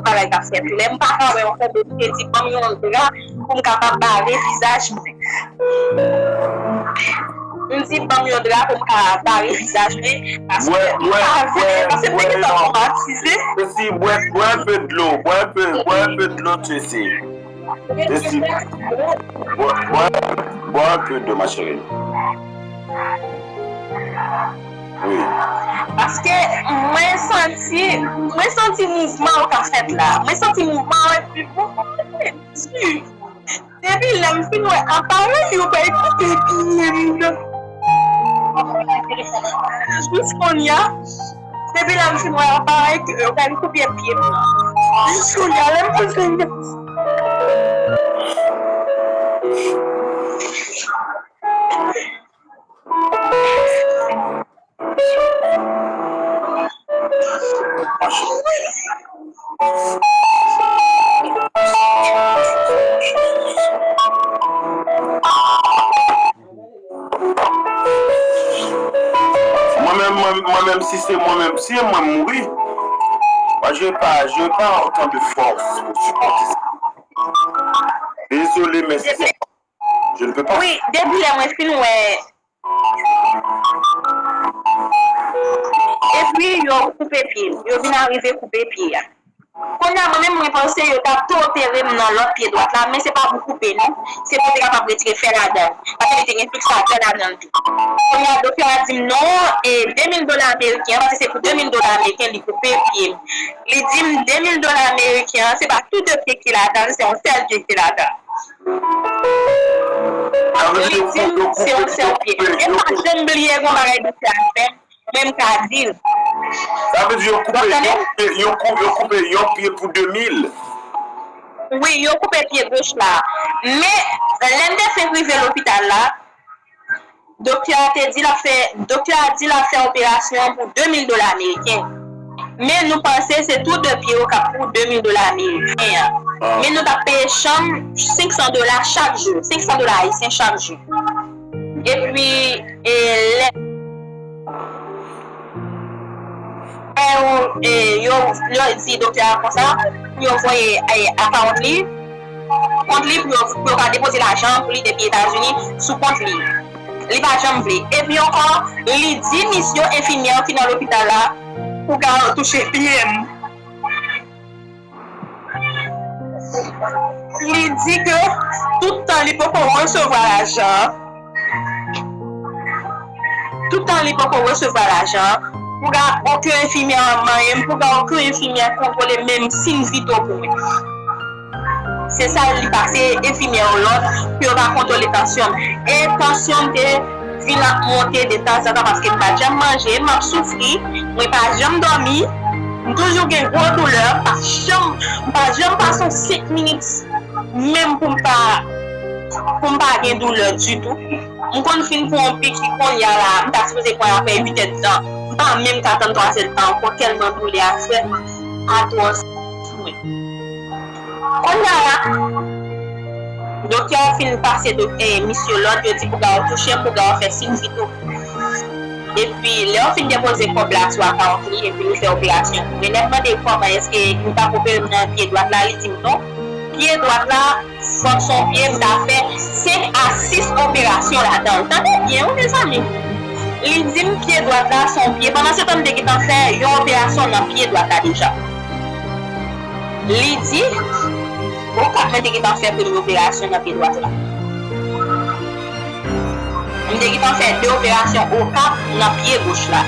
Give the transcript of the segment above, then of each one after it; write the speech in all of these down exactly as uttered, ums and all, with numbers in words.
bagay k ap fèt. Lè m pa ka wè yon fòm, m te di, ban m yon dra pou m kapab bare vizaj mwen. M di, ban m yon dra pou m ka bare vizaj mwen, paske m pa vle, paske m te gentan twomatize. Ceci, bois, bois un peu de l'eau, bois un peu, bois un peu de l'eau, Ceci. Ceci, bois, bois, bois un peu de l'eau, ma chérie. Wi. Paske mwen santi, mwen santi mouvman w ka fèt la. Mwen santi mouvman w epi bon, si. Depi lè m fin wè aparèy yo bay koupe pye m nan. Jis kounye a, depi lè m fin wè aparèy yo bay koupe pye m nan. Jis kounye a, lè m fin fè Mwen menm, mwen, mwen menm, si se mwen menm, si se mwen m mouri, moi, je n'ai pas, je n'ai pas autant de force pour supporter ça. Désolé, mais si c'est Je ne peux pas. Wi, depi lè mwen fin wè. Epi yo koupe pye m. Yo vin arive koupe pye a. Kounye a, mwen menm, mwen panse yo t ap tou opere m nan lòt pye dwat la, men se pa pou koupe, non. Se pou te kapab retire fè ladan l. Paske li te gen fiksatè ladan l tou. Kounye a, doktè a di m, non, e de mil dola ameriken, paske se pou de mil dola ameriken li koupe pye m. Li di m, de mil dola ameriken, se pa tou de pye ki ladan l, se yon sèl pye ki ladan l. Li di m se yon sèl pye. E m pa janm bliye yon bagay doktè a fè m, men m ka di l. Sa vle di yo koupe yon pye, yo kou-, yo koupe yon pye pou de mil. Wi, yo koupe pye goch la. Men, lè m te fenk rive lopital la, Doktè a te di l ap fè, doktè a di l ap fè operasyon an pou de mil dola ameriken. Men nou panse se tou de pye yo k ap pou de mil dola ameriken an. Men nou t ap peye chanm senk san dola chak jou, senk san dola ayisyen chak jou. Epi, e, lè, lè yo, e, yo, yo di doktè a konsa, pou yo voye, e, account li, kont li pou yo, pou yo ka depoze lajan pou li depi Etazini sou kont li. Li pa janm vle. Epi ankò, li di misye enfimyè ki nan lopital la pou ka touche pye m. Li di ke tout tan li poko resevwa lajan an, tout tan li poko resevwa lajan an, pou ka okenn enfimyè manyen m, pou ka okenn enfimyè kontwole menm si m vito pou mwen. Se sa li pase enfimyè yo lòd pou yo pa kontwole tansyon m. E tansyon m te vin ap monte de tanzantan paske m pa t janm manje, m ap soufri, mwen pa janm dòmi, m toujou gen gwo doulè, m pa janm, m pa janm pase yon senk minit menm pou m pa, pou m pa gen doulè ditou. M konn fin pran yon piki kounye a la, m ta sipoze pran apre uit èdtan. M pa menm ka tann twa èdtan ankò, tèlman doulè a fè atwòs sou mwen. Kounye a la, doktè a fin pase do-, eh, misye lòd, yo di pou ka yo touche m, pou ka yo fè siy vito. Epi, lè yo fin depoze kòb la sou akawont li, epi li fè operasyon. Men lè m mande kòman èske li pa opere m nan pye dwat la, li di m non. Pye dwat la, fòk se yon pye m ta fè senk a sis operasyon ladan l. Tande byen, wi, mezanmi. Li di m pye dwat la se yon pye. Pandan se tan, m te gentan fè yon operasyon nan pye dwat la deja. Li di, Okap, mwen te gentan fè premye operasyon nan pye dwat la. M te gentan fè de operasyon Okap nan pye goch la.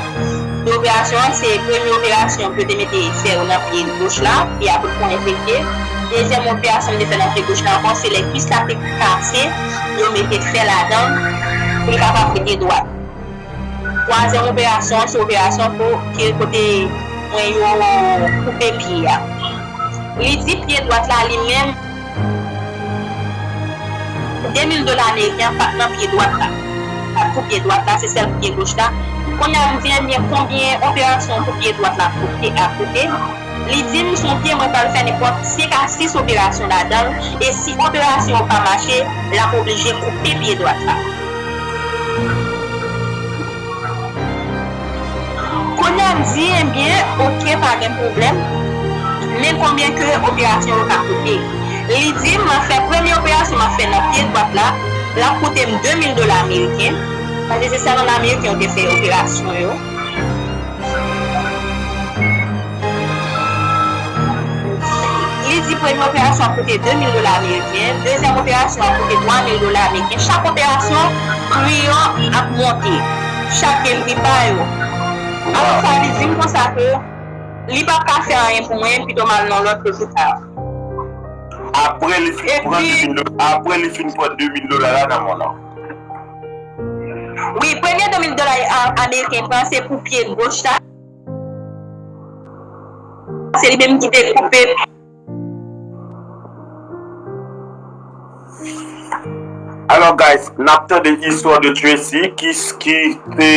De operasyon an, se premye operasyon ke yo te mete fè yo nan pye goch la, pye a pot ko enfekte. Dezyèm operasyon m te fè nan pye goch la ankò, se lè kwis la te kase, yo mete fè ladan l pou l kapab rete dwat. Twazyèm operasyon an, se operasyon pou ke kote mwen yo koupe pye a. Li di pye dwat la li menm, de mil dola ameriken an pa t nan pye dwat la. Pa t pou pye dwat la, se sèl pou pye goch la. Kounye a, m di, ebyen, konbyen operasyon pou pye dwat la koute a koute? Li di m, se yon pye mwen pral fè nenpòt senk a sis operasyon ladan l, e si operasyon yo pa mache, l ap oblije koupe pye dwat la. Kounye a m di, ebyen, oke, pa gen pwoblèm. Men konbyen ke operasyon yo ka koute. Li di m, m ap fè premye operasyon, m ap fè nan pye dwat la, l ap koute m de mil dola ameriken, paske se sèl ann ameriken yo te fè operasyon yo. Li di premye operasyon ap koute de mil dola ameriken, dezyèm operasyon ap koute twa mil dola ameriken. Chak operasyon, pri yo ap monte. Chak gen pri pa yo. Alò sa li di m konsa ke li p ap ka fè anyen pou mwen, pito m al nan lòt lopital. Apre li fin pran de mil dola, apre li fin pran de mil dola la nan men w. Wi, premye de mil dola ameriken pran se pou pye goch la. Se li menm ki te koupe. Alò guys, n ap tande istwa de Tracy ki ki te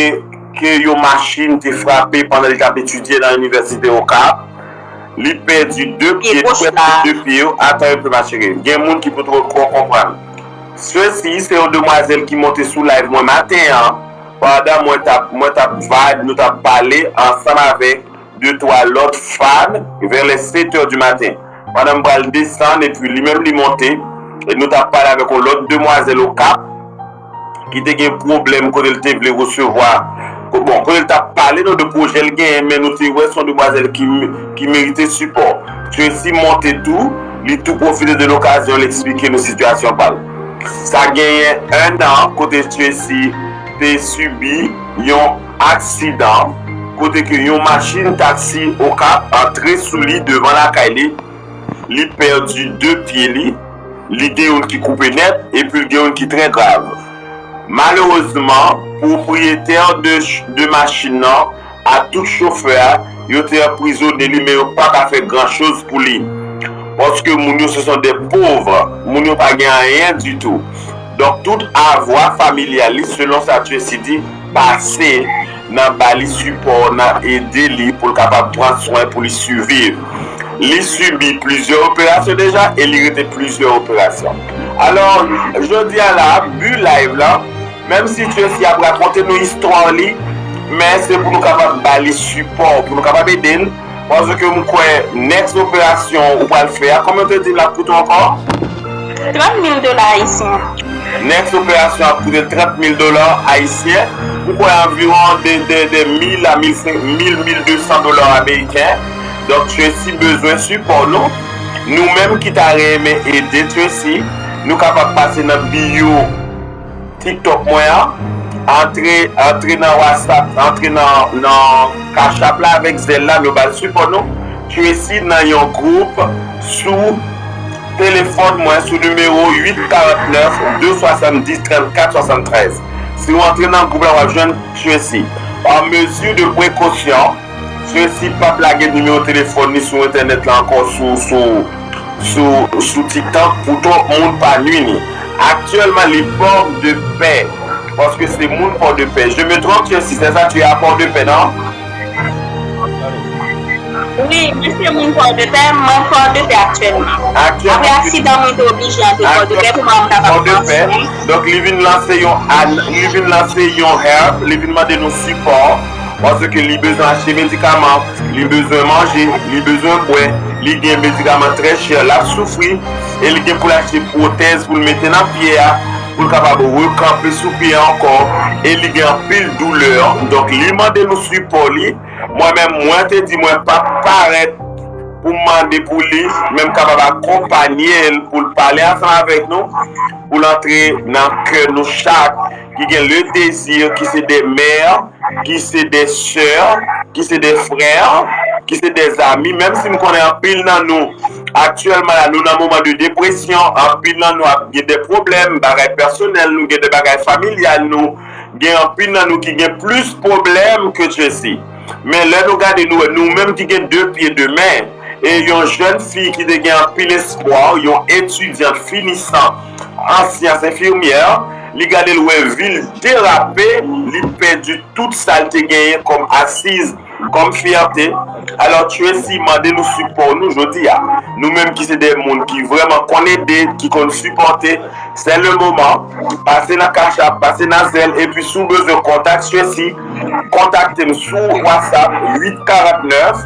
ke yon machin te frape pandan li t ap etidye nan inivèsite Okap. Li pèdi de pye, li pèdi de pye yo. Atan yon pe ma chérie. Gen moun ki potko konprann. Tracy se yon demwazèl ki monte sou live mwen maten an. Pandan mwen t ap mwen t ap vibe, nou t ap pale ansanm avèk de twa lòt fan vè lè sèt è di maten. Pandan m pral desann epi li menm li monte, e nou t ap pale avèk yon lòt demwazèl Okap ki te gen pwoblèm kote l te vle resevwa. Bon, kote l t ap pale nou de pwojè l genyen, men nou te wè se yon demwazèl ki ki merite sipò. Tracy monte tou, li tou pwofite de lokazyon l eksplike nou sitiyasyon pa l. Sa genyen en an kote Tracy te sibi yon aksidan kote ke yon machin taksi Okap antre sou li devan lakay li, li pèdi de pye li, li gen youn ki koupe nèt epi l gen youn ki trè grav. Malerezman, pwopriyetè de de machin nan ak tout chofè a, yo te anprizone li men yo pa ka fè gran choz pou li. Paske moun yo se son de pov, moun yo pa gen anyen ditou. Donk tout avwa familyal li, selon sa Tracy di, pase nan ba li sipò, nan ede li pou l kapab pran swen, pou li siviv. Li sibi plizyè operasyon deja e li rete plizyè operasyon. Alò, jodi a la, bi live la, menm si Tracy ap rakonte nou istwa li, men se pou nou kapab ba li sipò, pou nou kapab ede l, paske m kwè next operasyon ou pral fè a, konbyen w te di l ap koute w ankò? Trant mil dola ayisyen. Next operasyon ap koute trant mil dola ayisyen. M kwè anviwon de de de mil a mil senk mil, mil de san dola ameriken. Donk Tracy bezwen sipò nou. Nou menm ki ta renmen ede Tracy, nou kapab pase nan bio TikTok mwen an. Antre antre nan WhatsApp, antre nan nan Cash App la avèk zèl la, nou ba l sipò nou. Tracy nan yon gwoup sou telefòn mwen sou nimewo uit karant nèf de swasanndis trannkat swasanntrèz. Si w antre nan gwoup la, w ap jwenn Tracy. Par mesure de précaution, Tracy p ap lage nimewo telefòn li sou entènèt la ankò sou sou sou sou TikTok pou twòp moun pa nwi ni. Aktyèlman li Port-de-Paix, paske se moun Port-de-Paix. Je me trompe, Tracy, c'est ça, tu es à Port-de-Paix, non? Wi, mwen se moun Port-de-Paix, mwen Port-de-Paix aktyèlman. Apre aksidan mwen te oblije antre Port-de-Paix pou mwen kapab pran swen. Donk li vin lanse yon li vin lanse yon help, li vin mande nou sipò, paske li bezwen achte medikaman, li bezwen manje, li bezwen bwè, li gen medikaman trè chè, l ap soufri, e li gen pou l achte pwotèz pou l mete nan pye a, pou l kapab rekanpe sou pye a ankò, e li gen anpil doulè. Donk li mande nou sipò li. Mwen menm, mwen te di mwen p ap parèt pou m mande pou li, men m kapab akonpanye l pou l pale ansanm avèk nou, pou l antre nan kè nou chak ki gen le désir, ki se de mè, ki se de sè, ki se de frè, ki se de zami, menm si m konnen anpil nan nou aktyèlman la, nou nan moman de depresyon, anpil nan nou ap gen de pwoblèm, bagay pèsonèl nou, gen de bagay familyal nou, gen anpil nan nou ki gen plis pwoblèm ke Tracy. Men lè nou gade nou wè nou menm ki gen de pye de men, e yon jèn fi ki te gen anpil espwa, yon etidyant finisan an syans enfimyè, li gade l wè vi l derape, li pèdi tout sa l te genyen kòm asiz, kòm fyète. Alò Tracy mande nou sipò nou jodi a. Nou menm ki se de moun ki vrèman konn ede, ki konn sipòte, c'est le moment. Pase nan Cash App, pase nan Zelle, epi si w bezwen kontak Tracy, kontakte m sou WhatsApp uit karant nèf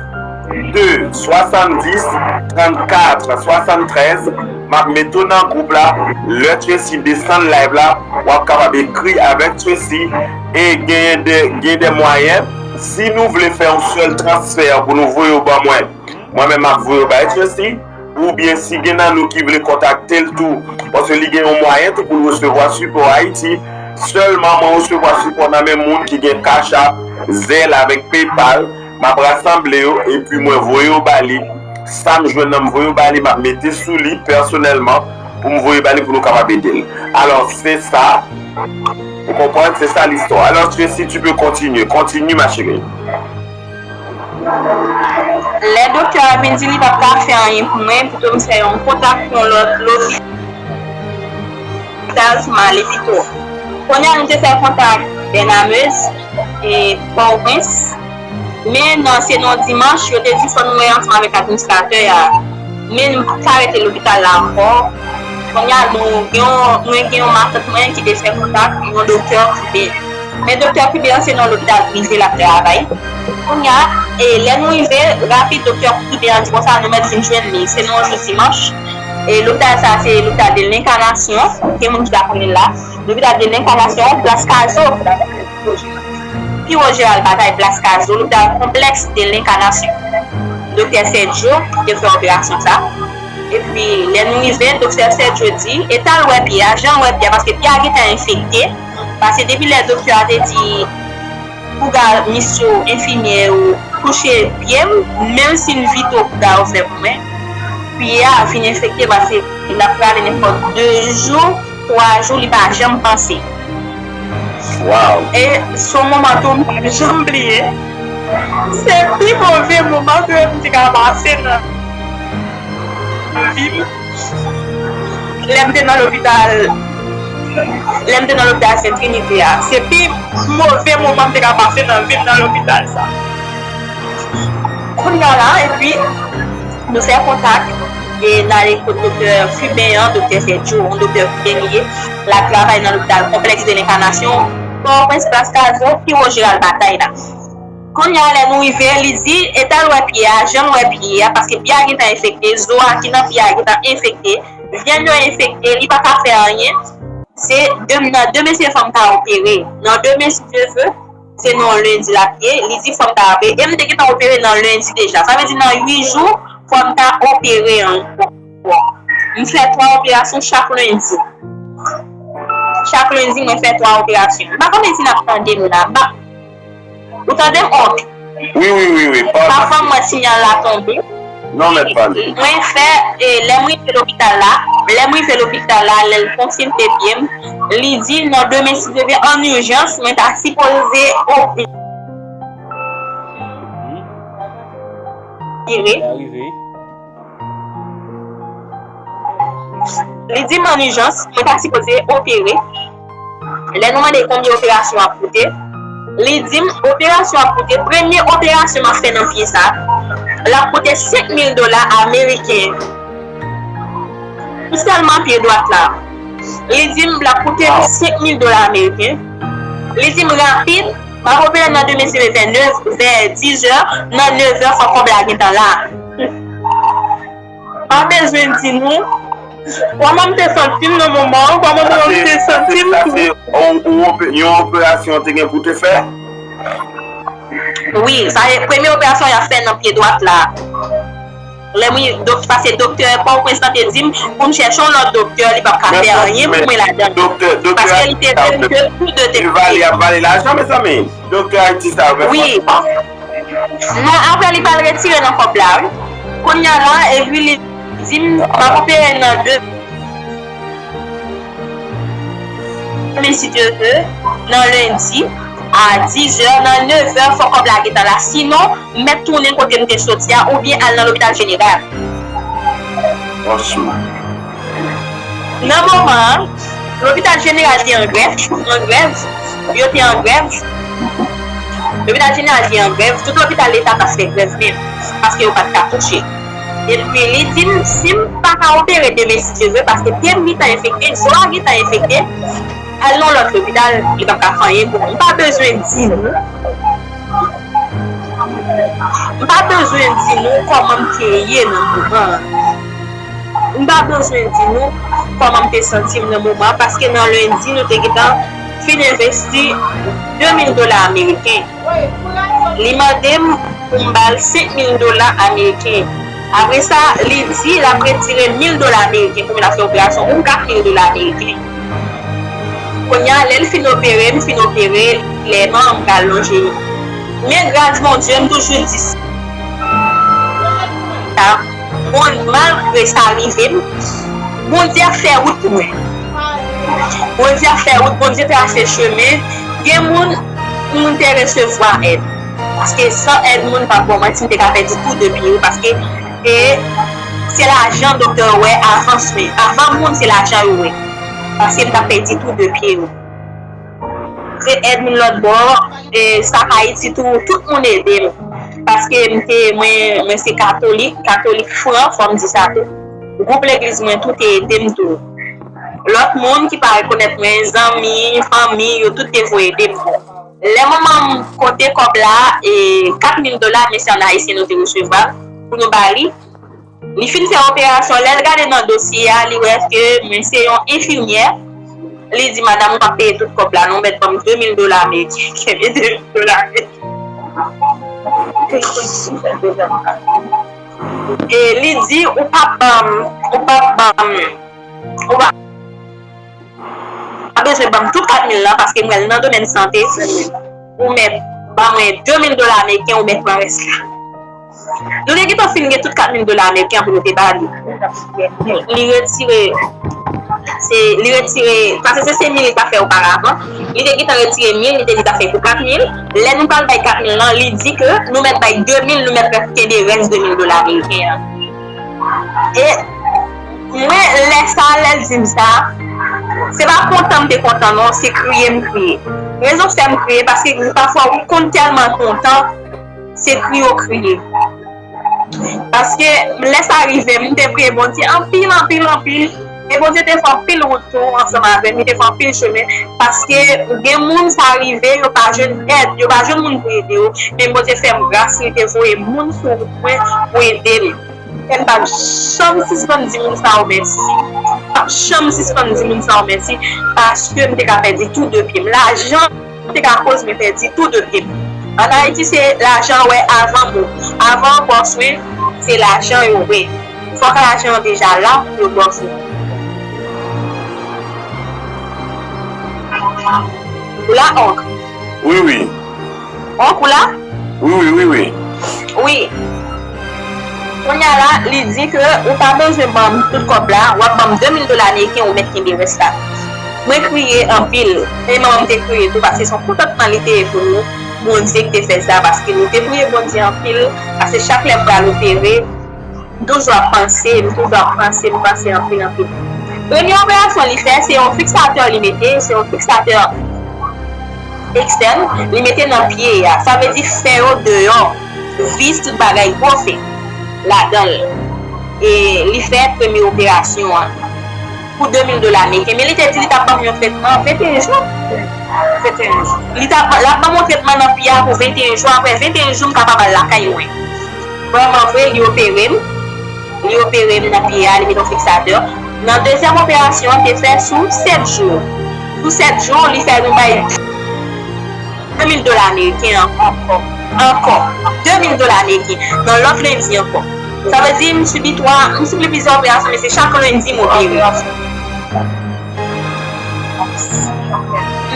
de, swasanndis, trannkat, swasanntrèz. M ap mete w nan gwoup la. Lè Tracy desann live la, w ap kapab ekri avèk Tracy. E genyen de, gen de mwayen, si nou vle fè yon sèl transfè pou nou voye w ban mwen, mwen menm m ap voye w bay Tracy. Oubyen si gen nan nou ki vle kontakte l tou, paske li gen yon mwayen tou pou l resevwa sipò Ayiti. Sèlman mwen resevwa sipò nan men moun ki gen Cash App, Zelle avèk PayPal. M ap rasanble yo, epi mwen voye yo ba li. Sa m jwenn nan, m voye yo ba li, m ap mete sou li pèsonèlman pou m voye ba li pou nou kapab ede l. Alò, se sa. Ou konprann? Se sa listwa. Alò, Tracy, tu peux continuer. Continue, ma chérie. Lè doktè a vin di li p ap ka fè anyen pou mwen, pito m fè yon kontak yon lòt lopital pou m ale pito. Kounye a, nou te fè kontak Bènamez e Pòtoprens. Men nan, se nan dimanch, yo te di fò nou wè ansanm avèk administratè a. Men nou pa ka rete lopital la ankò. Kounye a, nou gen yon, mwen gen yon matant mwen ki te fè kontak yon doktè kiben. Men doktè kiben an se nan lopital prive l ap travay. Kounye a, e lè nou rive, rapid, doktè kiben an di konsa, nou mèt vin jwenn li. Se nan yon jou dimanch. E lopital sa, se lopital de l'Incarnation. Gen moun ki pa konnen l la. Lopital de l'Incarnation, Plas Cazeau. Pi wo Jeral Batay, Plas Cazeau, lopital konplèks de l'Incarnation. Doktè Sergio te fè operasyon sa. Epi, lè nou rive, doktè Sergio di, e t al wè pye a, jan l wè pye a, paske pye a gentan enfekte. Paske depi lè doktè a te di, kouga misye yo, enfimyè yo, touche pye m, menm si m vito kouga yo fè pou mwen, pye a fin enfekte, paske l ap prale nenpòt de jou, twa jou, li pa janm panse. Waw. E se yon moman tou m pa janm bliye. Se pi move moman ke m te ka pase nan vi m. Lè m te nan lopital, lè m te nan lopital Sent Trinite a, se pi move moman m te ka pase nan vi m nan lopital sa. Kounye a la, epi, nou fè kontak, e n ale kot doktè Kiben an, doktè Sergio, yon doktè kiben li ye, l ap travay nan lopital Konplèks de Lenkanasyon, Pòtoprens, Plas Cazeau, pi wo Jeral Batay la. Kounye a, lè nou rive, li di, e t al wè pye a, jan l wè pye a, paske pye a gentan enfekte, zo a ki nan pye a gentan enfekte, vyann yo enfekte, li pa ka fè anyen. Se de, nan demen se fò m ta opere. Nan demen, si Dye ve, se nan lendi l ap ye. Li di fò m ta opere. E m te gentan opere nan lendi deja. Sa vle di nan uit jou, fò m ta opere ankò. M fè twa operasyon chak lendi. Chak lendi, mwen fè twa operasyon. M pa konnen si n ap tande m la. M pa, Ou tande m, onk? Wi, wi, wi, wi. Pafwa m wè siyal la tonbe. Non, mèt pale. Mwen fè, e, lè m rive lopital la, lè m rive lopital la, lè l konsilte pye m, li di nan demen si Dye ve, an ijans, mwen ta sipoze opere. Li di m an ijans, mwen ta sipoze opere. Lè nou mande konbyen operasyon ap koute, li di m operasyon ap koute, premye operasyon m ap fè nan pye sa, l ap koute senk mil dola ameriken. Pou sèlman pye dwat la. Li di m l ap koute m senk mil dola ameriken. Li di m rapid, m ap opere nan demen si Dye ve vè nèf, vè dizè, nan nevè fò kòb la gentan la. Pa bezwen di nou. Kòman m te santi m nan moman an, kòman mwen menm m te santi m tou. Ou, ou ope-, yon operasyon te gen pou te fè? Wi, sa e premye operasyon y ap fè nan pye dwat la. Lè mwen, dok-, paske doktè Pòtoprens lan te di m pou m chèche yon lòt doktè, li p ap ka fè anyen pou mwen ladan. Paske li te di m ke tou de te koute. Li vale, ap vale lajan, mezanmi. Doktè Ayiti sa yo, wi. Non, apre li pral retire nan kòb la, wi. Kounye a la, epi li di m, m ap opere nan de, men si Dye ve, nan lendi, a dizè, nan nevè, fò kòb la gentan la. Sinon, m mèt tounen kote m te soti a, oubyen al nan lopital jeneral. Nan moman an, lopital jeneral te an grèv, an grèv, yo te an grèv. Lopital jeneral te an grèv, tout lopital leta t ap fè grèv menm, paske yo pa t ka touche. Epi li di m, si m pa ka opere demen si Dye ve, paske pye m gentan enfekte, zo a gentan enfekte, al nan lòt lopital, li p ap ka fè anyen pou mwen. M pa bezwen di nou. M pa bezwen di nou kòman m te ye nan moman an. M pa bezwen di nou kòman m te santi m nan moman an, paske nan lendi, nou te gentan fin envesti de mil dola ameriken. Li mande m pou m ba l senk mil dola ameriken. Apre sa, li di l ap retire mil dola ameriken pou m al fè operasyon, ou kat mil dola ameriken. Kounye a, lè l fin opere m, fin opere l, lè m pral lonje. Men gras Bondye, m toujou di sa. Bon, malgre sa rive m, Bondye ap fè wout pou mwen. Bondye ap fè wout, Bondye trase chemen. Gen moun, moun te resevwa èd. Paske san èd moun, pa bon, mwen, si m te ka pèdi tou de pye yo, paske e, se lajan doktè yo wè avan swen. Avan moun, se lajan yo wè. Paske m t ap pèdi tou de pye yo. Se èd moun lòt bò, e, Sak Ayiti tou, tout moun ede m. Paske m te, mwen, mwen se katolik, katolik fran, fò m di sa tou. Gwoup legliz mwen tou te ede m tou. Lòt moun ki pa rekonèt mwen, zanmi, fanmi, yo tout te voye ede m tou. Lè manman m konte kòb la, e, kat mil dola, men se ann ayisyen nou te resevwa pou nou ba li. Li fin fè operasyon, lè l gade nan dosye a, li wè ke mwen se yon enfimyè. Li di, "Madanm, ou p ap peye tout kòb la, non, ou mèt ban m de mil dola ameriken." Kenbe de mil dola ameriken. E li di, "Ou p ap ban m, ou p ap ban m, ou p ap pa bezwen ban m tout kat mil lan, paske m wè l nan domèn sante, ou mèt ban mwen de mil dola ameriken, ou mèt pran rès la." Nou te gentan fin gen tout kat mil dola ameriken an pou nou te ba li. Li retire, se, li retire, paske se senk mil li t ap fè oparavan. Li te gentan retire mil, li te di l t ap fè pou kat mil. Lè nou pral bay kat mil lan, li di ke nou mèt bay de mil, nou mèt kenbe rès de mil dola ameriken an. E mwen, lè sa, lè l di m sa, se pa kontan m te kontan, non, se kriye m kriye. Rezon k fè m kriye, paske pafwa ou konn tèlman kontan, se kriye w kriye. Paske lè sa rive, m te priye Bondye anpil, anpil, anpil. E Bondye te fè anpil wout tou ansanm avè m, li te fè anpil chemen. Paske gen moun sa rive, yo pa jwenn èd, yo pa jwenn moun pou ede yo. Men Bondye fè m gras, li te voye moun sou wout mwen pou ede m. E m p ap janm sispann di moun sa yo mèsi. M p ap janm sispann di moun sa yo mèsi, paske m te ka pèdi tou de pye m. Lajan te ka koz mwen pèdi tou de pye m. Ann Ayiti, se lajan yo wè avan moun. Avan yo pran swen, se lajan yo wè. Fòk lajan an deja la pou yo pran swen. Ou la, onk? Wi, wi. Onk, ou la? Wi, wi, wi, wi. Wi. Kounye a la, li di ke ou pa bezwen ban m tout kòb la, w ap ban m de mil dola ameriken, ou mèt kenbe rès la. Mwen kriye anpil. E manman m te kriye tou, paske se yon kontantman li te ye pou nou. Bondye ki te fè sa, paske nou te priye Bondye anpil, paske chak lè m pral opere, m toujou ap panse, m toujou ap panse, m panse anpil, anpil. Premye operasyon li fè, se yon fiksatè li mete, se yon fiksatè ekstèn, li mete nan pye a. Sa vle di fè yo deyò, vis, tout bagay, gwo fè ladan l. E li fè premye operasyon an pou de mil dola ameriken. Men li te di li t ap ban m yon tretman venteyen jou. Venteyen jou. Li t ap, l ap ban m yon tretman nan pye a pou venteyen jou. Apre venteyen jou, m kapab al lakay mwen. Vrèman vre, li opere m. Li opere m nan pye a, li mete yon fiksatè. Nan dezyèm operasyon an, te fè sou sèt jou. Sou sèt jou, li fè nou bay de mil dola ameriken ankò. Ankò. De mil dola ameriken. Nan lòt lendi ankò. Sa vle di, m sibi twa, m sibi plizyè operasyon, men se chak lendi m opere.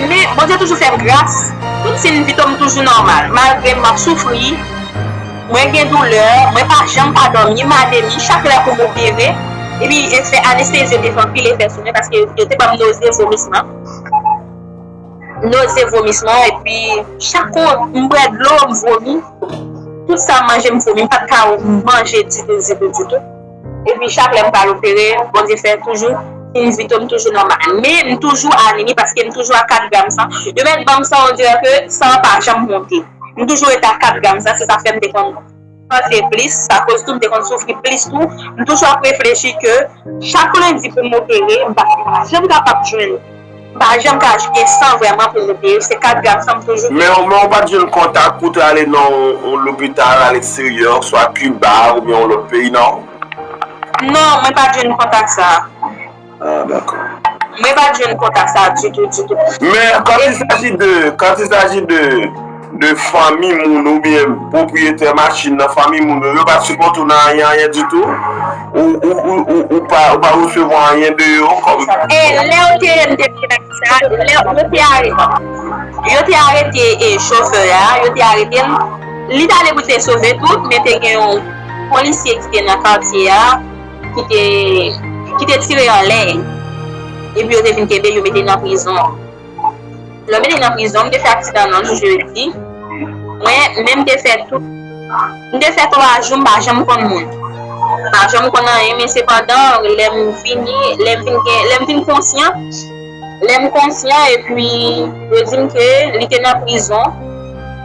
Men, Bondye toujou fè m gras. Tout siy vito m toujou nòmal. Malgre m ap soufri, mwen gen doulè, mwen pa janm ka dòmi, m anemi, chak lè pou m opere. Epi, efè anestezi yo te fè anpil efè sou mwen, paske yo te ban m noze, vomisman. Noze, vomisman, epi chak kou m bwè dlo, m vomi. Tout sa m manje, m vomi, m pa t ka manje ditou, ditou, ditou. Epi chak lè m pral opere, Bondye fè toujou, siy vito m toujou nòmal. Men m toujou anemi paske m toujou a kat gram san. Yo mèt ban m san, on dirè ke san an pa janm monte. M toujou rete a kat gram san, se sa fè m te konn panse plis, akoz tou m te konn soufri plis tou. M toujou ap reflechi ke chak lendi pou m opere, m pa janm kapab jwenn. M pa janm ka gen san vrèman pou nou peye. Se kat gram san m toujou peye. Men men ou pa t jwenn kontak pou te ale nan yon lopital alegsteryè, swa Kiba oubyen yon lòt peyi, non? Non, mwen pa t jwenn kontak sa. Ah, dakò. Mwen pa t jwenn kontak sa ditou, ditou. Men quand il s'agit de, quand il s'agit de, de fanmi moun oubyen pwopriyetè machin nan, fanmi moun yo, yo pa sipòte w nan anyen, anyen ditou? Ou, ou, ou, ou, ou pa, ou pa resevwa anyen de yo kòm... E lè yo te, m te vin ak sa, lè yo te arete, yo te arete, e, chofè a, yo te arete l. Li t ale pou l te sove tout, men te gen yon polisye ki te nan katye a, ki te, ki te tire anlè. Epi yo te vin kenbe, yo mete nan prizon. Lè yo mete nan prizon, m te fè aksidan nan jedi. Mwen, men m te fè tout. M te fè twa jou, m pa janm konn moun. M pa janm konn anyen, men sepandan, lè m vini, lè m vin gen, lè m vin konsyan, lè m konsyan, epi yo di m ke li te nan prizon.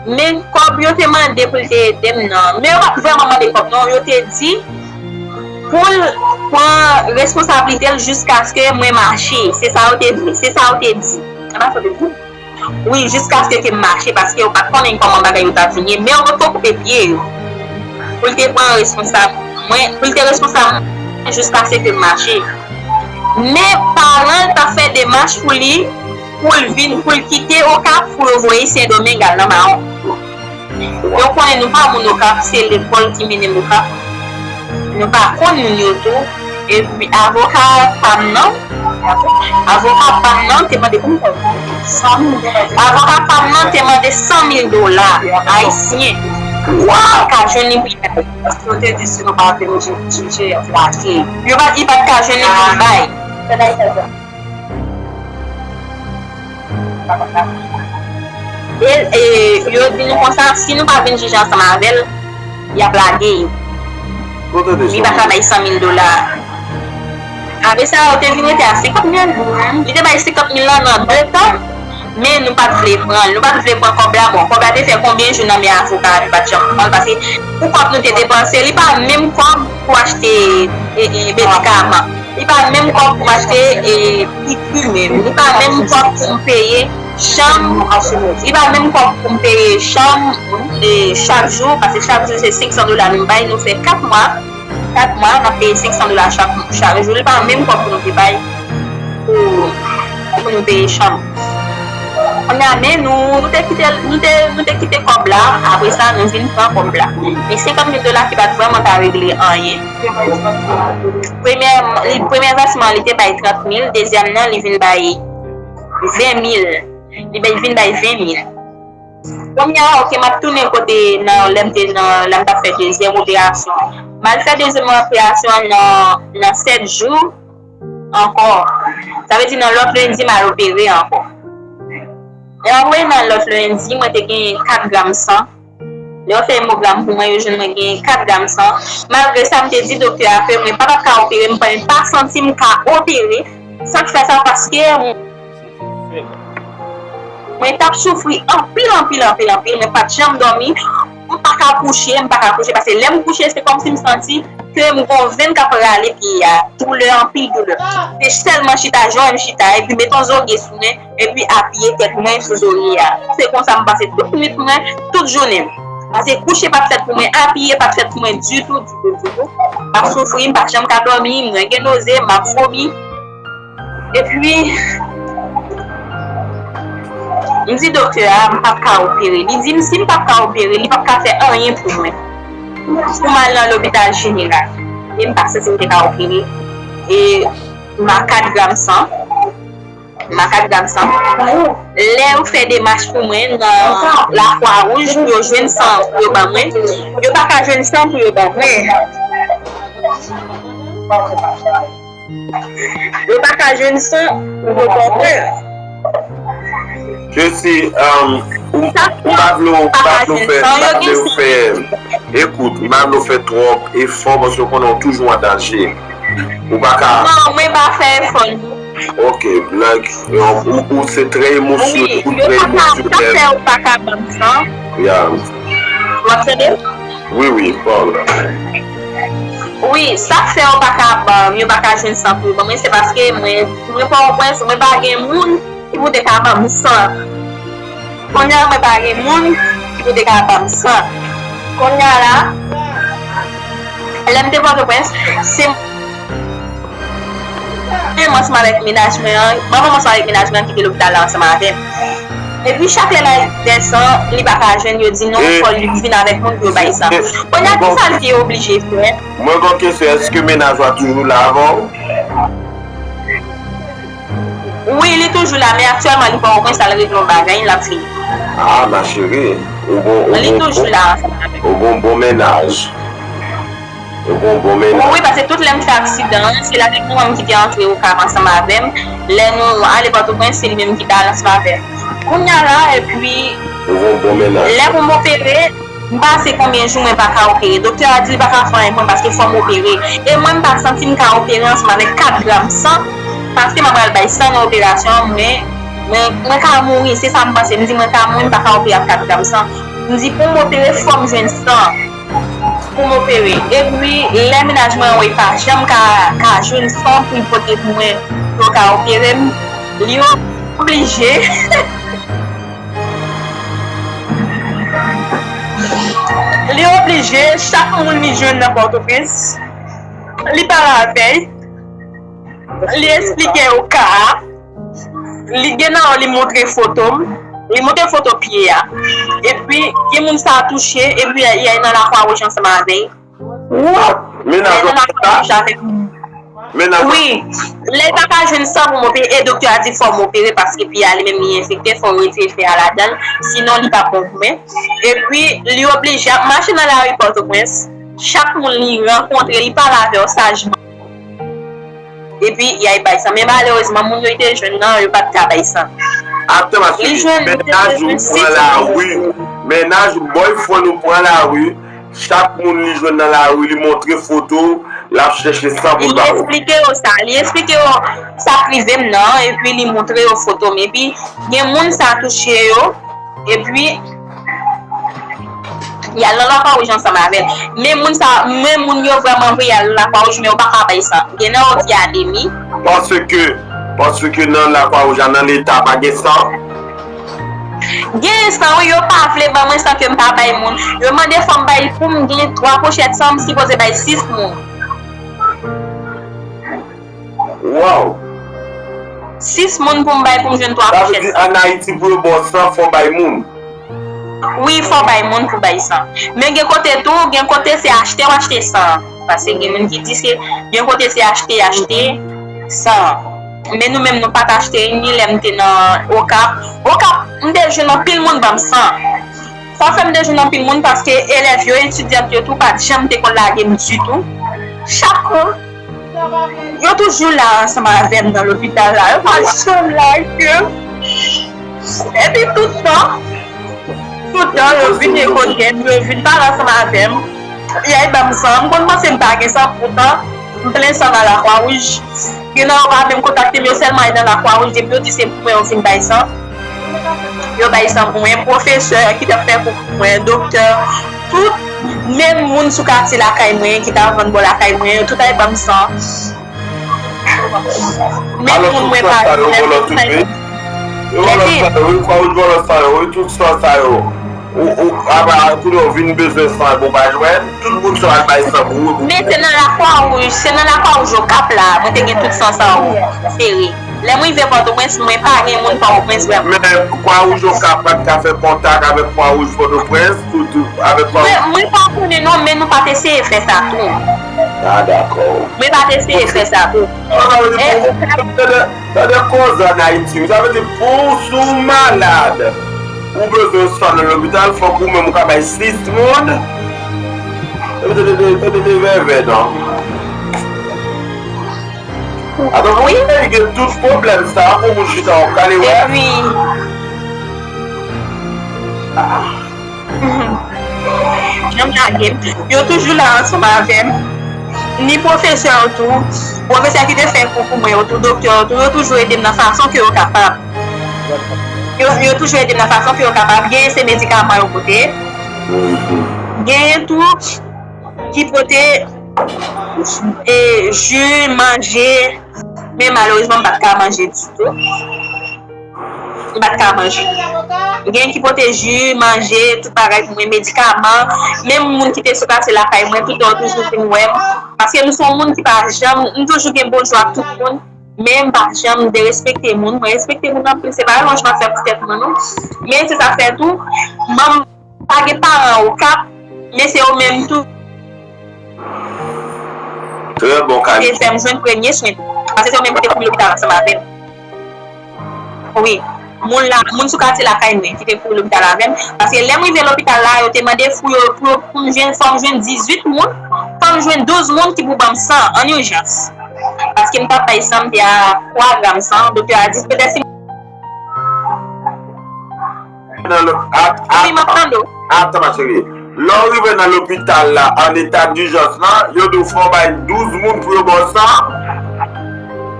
Men kòb yo te mande pou l te ede m nan. Men yo pa t vrèman mande kòb, non. Yo te di pou l pran responsablite l jiskaske mwen mache. Se sa yo te vle. Se sa yo te di. Apa sa yo te di? Wi, jiskaske ke m mache, paske yo pa t konnen kòman bagay yo t ap vini. Men yo potko koupe pye yo. Pou l te pran responsab mwen, pou l te responsab mwen jiskaske ke m mache. Men paran l t ap fè demach pou li, pou l vin, pou l kite Okap, pou yo voye Sendomeng al nan Mawon. Yo konnen nou pa moun Okap, se lekòl ki mennen m Okap. Nou pa konn moun yo tou. Epi avoka pa m nan, avoka pa m nan te mande pou m konn. Avoka pa m nan te mande san mil dola ayisyen. Wa! Ka jwenn li pou l bay. Paske yo te di si nou pa vin jije, y ap lage. Yo pa, li pa t ka jwenn li pou l bay. E, e, yo di nou konsa, si nou pa vin jije ansanm avè l, y ap lage l. Li pa ka bay san mil dola. Apre sa, yo te vin rete a senkant mil. Li te bay senkant mil lan nan de tan, men nou pa t vle pran l. Nou pa t vle pran kòb la. Bon, kòb la te fè konbyen jou nan men avoka a, nou pa t janm pran l, paske pou kòb nou te depanse, li pa menm kòb pou achte, e, e, medikaman. Li pa menm kòb pou m achte, e, piki menm. Li pa menm kòb pou m peye chanm. Li pa menm kòb pou m peye chanm, e, chak jou, paske chak jou se senk san dola nou bay, nou fè kat mwa. Kat mwa, n ap peye senk san dola chak, chak jou. Li pa menm kòb pou nou te bay pou, pou nou peye chanm. Kounye a, men nou, nou te kite, nou te, nou te kite kòb la. Apre sa, nou vin pran kòb la. Men senkant mil dola ki pa t vrèman ka regle anyen. Premyè, li, premyè vèsman, li te bay trant mil, dezyèm nan, li vin bay ven mil. Li bay, vin bay ven mil. Kounye a, oke, m ap tounen kote nan, lè m te nan, lè m t ap fè dezyèm operasyon. M al fè dezyèm operasyon an nan, nan sèt jou ankò. Sa vle di nan lòt lendi, m al opere ankò. E antre nan lòt lendi, mwen te gen kat gram san. Lè yo fè emogram pou mwen, yo jwenn mwen gen kat gram san. Malgre sa, m te di doktè a ke mwen pa t ap ka opere, mwen pa santi m ka opere. Sa k fè sa, paske mwen t ap soufri anpil, anpil, anpil, anpil. Mwen pa t janm dòmi. M pa ka kouche, m pa ka kouche. Paske lè m kouche, se kòmsi m santi ke m gon venn k ap rale pye a. Doulè, anpil doulè. Se sèlman chita, jan m chita, epi met yon zorye sou mwen, epi apiye tèt mwen sou zorye a. Se konsa m pase tout nwit mwen, tout jounen m. Paske kouche pa t fèt pou mwen, apiye pa t fèt pou mwen ditou, ditou, ditou. M ap soufri, m pa janm ka dòmi, mwen gen noze, m ap vomi. Epi, m di doktè a, m p ap ka opere. Li di m, si m p ap ka opere, li p ap ka fè anyen pou mwen. Pou m al nan lopital jeneral. E m pa santi m te ka opere. E m a kat gram san. M a kat gram san. Lè yo fè demach pou mwen nan Lakwa Wouj pou yo jwenn san pou yo ban mwen, yo pa ka jwenn san pou yo ban mwen. Yo pa ka jwenn san pou yo ban mwen. Jesi, um, ou, ou pa vle, ou pa vle w fè, ou pa vle w fè, ekout, ou pa vle w fè twòp efò paske w konnen w toujou an danje. Ou pa ka. Non, mwen pa fè efò, non. Ok, like, um, ou, ou se trè emosyonèl, ou trè emosyonèl. Wi, yo pa ka, sa fè yo pa ka ban m san. Yeah. W ap tande? Wi, wi, pale. Wi, sa k fè yo pa ka ban m, yo pa ka jwenn san pou yo ban mwen, se paske mwen, mwen Pòtoprens, mwen pa gen moun ki pou te ka ban m san. Kounye a mwen pa gen moun ki pou te ka ban m san. Kounye a la, lè m te Pòtoprens, se mwen ansanm avèk mennaj mwen an, manman m ansanm avèk mennaj mwen an ki te lopital la ansanm avè m. Epi chak lè l al fè san, li pa ka jwenn, yo di non, fò li vin avèk moun pou yo bay san. Kounye a, ki sa l te oblije fè? Mwen gen yon kesyon, èske mennaj ou a toujou la avè w? Wi, li toujou la, men aktyèlman li Pòtoprens, l al regle yon bagay, l ap vini. Ah, ma chérie, ou gon, ou Li gon toujou bon, la ansanm avè m. Ou gon bon mennaj. Ou gon bon mennaj. Wi, paske tout lè m fè aksidan an, se l avèk manman m ki te antre Okap ansanm avè m. Lè nou ale Pòtoprens, se li menm ki t al ansanm avè m. Kounye a la, epi Ou gon bon mennaj. Lè pou m opere, m pase konbyen jou mwen pa ka opere. Doktè a di li pa ka fè anyen pou mwen paske fò m opere. E mwen m pa santi m ka opere ansanm avèk kat gram san, paske m ap pral bay san nan operasyon an, mwen, mwen, mwen ka mouri. Se sa m panse. M di mwen ka mouri, m pa ka opere ak kat gram san. M di pou m opere, fò m jwenn san pou m opere. Epi, lè mennaj mwen an wè pa janm ka, ka jwenn san pou l pote pou mwen, pou yo ka opere m, li oblije. Li oblije, chak moun li jwenn nan Pòtoprens, li pale avè l, li esplike yo ka a, li gen nan yo, li montre foto m, li montre foto pye a. Epi, gen moun sa touche, epi y al nan Lakwa Wouj ansanm avè l. What? Mennaj ou sa? Mennaj ou? Wi. Lè l pa ka jwenn san pou m opere, e doktè a di fò m opere paske pye a li menm li enfekte, fò yo retire fè a ladan l, sinon li p ap bon pou mwen. Epi, li oblije ap mache nan lari Pòtoprens, chak moun li rankontre, li pale avè yo sajman. Epi, y al bay san. Men malerezman, moun yo te jwenn nan, yo pa t ka bay san. Atò, paske mennaj ou pran lari, mennaj boyfriend ou pran lari, chak moun li jwenn nan lari, li montre foto, l ap chèche san pou l ba ou. Li esplike yo sa, li esplike yo sa k rive m nan, epi li montre yo foto m. Epi, gen moun sa touche yo, epi, y al nan Lakwa Wouj ansanm avè l. Men moun sa, men moun yo vrèman vle y al nan Lakwa Wouj, men yo pa ka bay san. Gen nan yo ki anemi. Paske, paske nan Lakwa Wouj la, nan leta, pa gen san. Gen san, wi, yo pa vle ban mwen san ke m pa bay moun. Yo mande fò m bay pou m gen twa pochèt san, m sipoze bay sis moun. Wow! Sis moun pou m bay pou m jwenn twa pochèt san. Sa vle di, ann Ayiti, pou yo ba w san, fò w bay moun? Wi, fò w bay moun pou bay san. Men gen kote tou, gen kote se achte w achte san. Paske gen moun ki di se, gen kote se achte, achte san. Men nou menm, nou pa t achte, ni lè m te nan Okap. Okap, m te jwenn anpil moun ban m san. Sa fè m te jwenn anpil moun paske elèv yo, etidyant yo tou pa t janm te konn lage m ditou. Chak kou, yo toujou la ansanm avè m nan lopital la. Yo pa janm lage m. Epi tout tan, tout tan, yo vin kote m, yo vin pale ansanm avè m. Y al ban m san. M konn panse m pa gen san, poutan, m plen san nan Lakwa Wouj. Gen nan yo pa menm kontakte m, yo sèlman al nan Lakwa Wouj, depi yo di se pou mwen yo vin bay san. Yo bay san pou mwen, pwofesè ki t ap fè kou pou mwen, doktè, tout, menm moun sou katye lakay mwen ki t ap vann bò lakay mwen, yo tout al ban m san. Menm moun mwen pa yo vòlò tou, wi. Yo vòlò sa yo, wi, Kwawouj vòlò sa yo, wi, tout san sa yo. Ou, ou, apa, kounye a ou vin bezwen san, bon, pa jwenn. Tout moun sa al bay san pou ou. Men se nan Lakwa Wouj, se nan Lakwa Wouj Okap la, mwen te gen tout san sa yo sere. Lè m rive Pòtoprens, mwen pa gen moun Pòtoprens vrèman. Men Kwa Wouj Okap pa t ka fè kontak avèk Kwa Wouj Pòtoprens, tout, tout, avèk Kwa Wouj. Mwen, mwen pa konnen non, men nou pa t eseye fè sa tou. Ah, dakò. Mwen pa t eseye fè sa tou. Sa vle di pou, tande, tande koze ann Ayiti, wi. Sa vle di pou si w malad, ou bezwen san nan lopital, fòk ou menm ou ka bay sis moun. Epi tande, tande, tande vèvè, non. Atò, pou peyi gen tout pwoblèm sa, pou moun chita w ap kale wè. Epi, ah. Janm lage m. Yo toujou la ansanm avè m. Ni pwofesè yo tou, pwofesè ki te fè kou pou mwen yo tou, doktè yo tou, yo toujou ede m nan fason ke yo kapab. Yo, yo toujou ede m nan fason ke yo kapab. Genyen se medikaman yo pote. Genyen tou ki pote, e, ji, manje, men malerezman, m pa t ka manje ditou. m pa t ka manje. Gen ki pote ji, manje, tout bagay pou mwen, medikaman. Menm moun ki te sou katye lakay mwen, tout yo toujou vin wè m. Paske m se yon moun ki pa janm, m toujou gen bon jan ak tout moun. Men m pa janm derespekte moun. Mwen respekte moun anpil. Se pa yon jan fè pou tèt mwen, non. Men se sa fè tou, manm pa gen paran Okap, men se yo menm tou Trè bon, Kali. Te fè m jwenn premye swen. Paske se yo menm ki te fout lopital ansanm avè m. Wi. Moun la, moun sou katye lakay mwen ki te fout lopital avè m. Paske lè m rive lopital la, yo te mande pou yo, pou yo, pou m jwenn, fò m jwenn dizuit moun, fò m jwenn douz moun ki pou ban m san an ijans. Paske m t ap bay san, m te a twa gram san, doktè a di petèt si nan lo- a- a- Wi, m ap tande w. Atan, ma chérie. Lè w rive nan lopital la, an eta dijans la, yo di w fò w bay douz moun pou yo ba w san?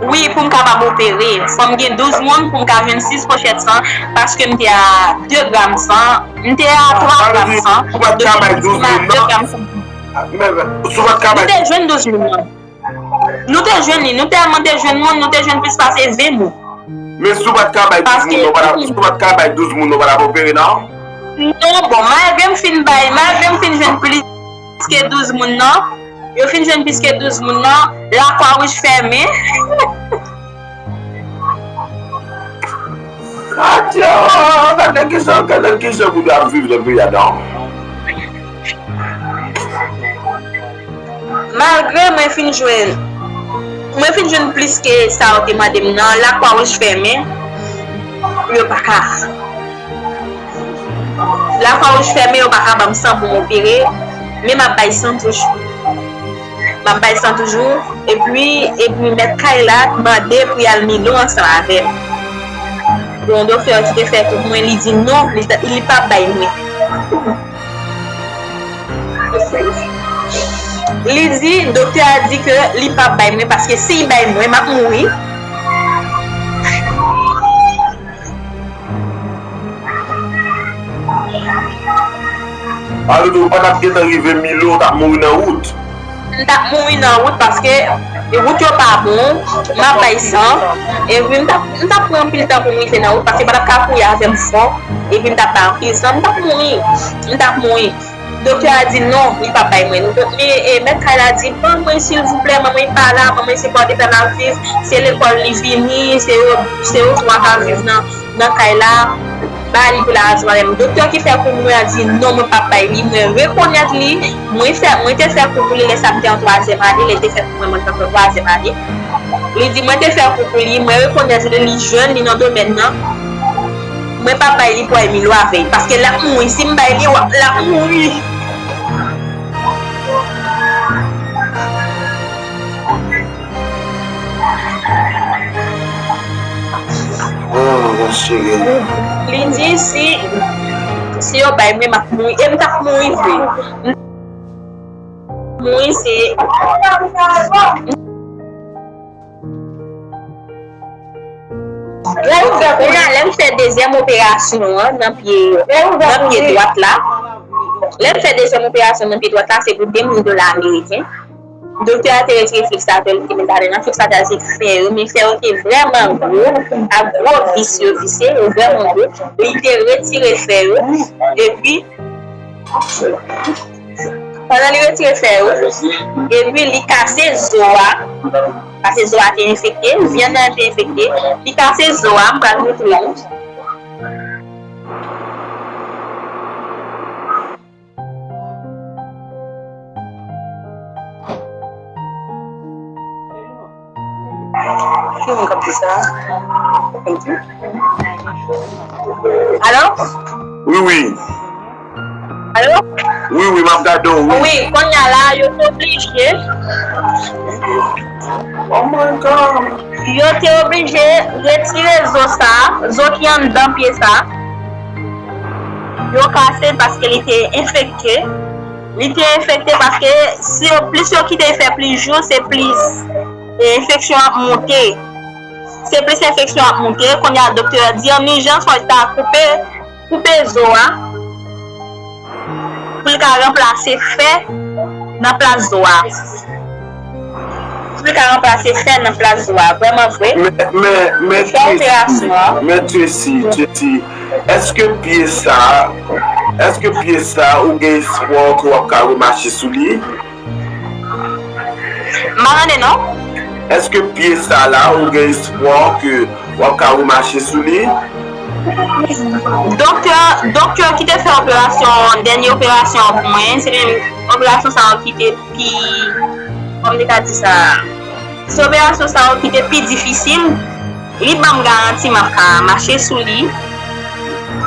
Wi, pou m kapab opere. Fò m gen douz moun pou m ka jwenn sis pochèt san, paske m te a de gram san, m te a twa gram san. Ou pa t ka bay douz moun, non? Men, si w pa t ka bay. Nou te jwenn douz moun, non. Nou te jwenn li, nou tèlman te jwenn moun, nou te jwenn plis pase ven moun. Men si w pa t ka bay douz moun, non, pa t ap, si w pa t ka bay douz moun, non, pa t ap opere, non? Non, bon, malgre m fin bay, malgre m fin jwenn plis ke douz moun, non, yo fin jwenn plis ke douz moun, non, Lakwa Wouj fèmen. Adyo, gade kijan, gade kijan moun ap viv nan peyi a, non? Malgre mwen fin jwenn, mwen fin jwenn plis ke sa yo te mande m nan, Lakwa Wouj fèmen, yo pa ka. Lakwa Wouj fèmen, yo pa ka ban m san pou m opere, men m ap bay san toujou. M ap bay san toujou, epi, epi mèt kay la mande pou y al Milo ansanm avè m. Gen yon doktè ki te fè pou mwen, li di non, li, li p ap bay mwen. Li di, doktè a di ke li p ap bay mwen paske si l bay mwen, m ap mouri. Alò, ou pa t ap gentan rive Milo, ou t ap mouri nan wout? M t ap mouri nan wout paske wout yo pa bon, m ap bay san, epi m t ap, m t ap pran anpil tan pou m rive nan wout paske m pa t ap ka kouri avè m fò, epi m t ap bay anpil san, m t ap mouri, m t ap mouri. Doktè a di non, li p ap bay mwen. Donk, men, e, mèt kay la di, ban mwen silvouplè, manman pa la, ban mwen se kote pè m ap viv, se lekòl li vini, se yo, se yo twa k ap viv nan, nan kay la, ba li pou l al ansanm avè m. Doktè ki fè kou pou mwen an di non, mwen p ap bay li, mwen rekonèt li, mwen fè, mwen te fè kou pou li lè sa m te an twazyèm ane, lè l te fè kou mwen, mwen te an twazyèm ane. Li di mwen te fè kou pou li, mwen rekonèt li, li jèn, li nan domèn nan. Mwen p ap bay li pou Emilio avè l, paske l ap mouri. Si m bay li, l ap mouri. Li di si, si yo bay mwen, m ap mouri. E m t ap mouri vre. Mouri se. Kounye a, lè m fè dezyèm operasyon an nan pye, nan pye dwat la, lè m fè dezyèm operasyon nan pye dwat la, se pou de mil dola ameriken. Doktè a te retire fiksateur li te met ladan nan, fiksateur se fè yo, men fè yo te vrèman gwo, ak gwo vis yo vise, yo vrèman gwo. Li te retire fè yo, epi Pandan li retire fè yo, epi li kase zo a, paske zo a te enfekte, vyann nan te enfekte, li kase zo a, m pral montre nou. Ki moun k ap di sa? Alo? Wi, wi. Alo? Wi, wi, m ap gade w, wi. Wi, kounye a la, yo te oblije. Oh my God. Yo te oblije retire zo sa, zo ki anndan pye sa. Yo kase paske li te enfekte. Li te enfekte paske si yo, plis yo kite l fè plis jou, se plis e, enfeksyon ap monte. Se plis enfeksyon ap monte. Kounye a, doktè a di an ijans, fò l ta koupe, koupe zo a pou l ka ranplase fè nan plas zo a. li ka ranplase fè nan plas zo a, vrèman vre. Men, men, men Tracy, men Tracy, Tracy, èske pye sa, èske pye sa ou gen espwa ke w ap ka remache sou li? M pa tande non. Èske pye sa la ou gen espwa ke w ap ka remache sou li? Doktè, doktè ki te fè operasyon, dènye operasyon an pou mwen, se menm operasyon sa yo ki te pi, kòman m te ka di sa? Se operasyon sa yo ki te pi difisil. Li ban m garanti m ap ka mache sou li.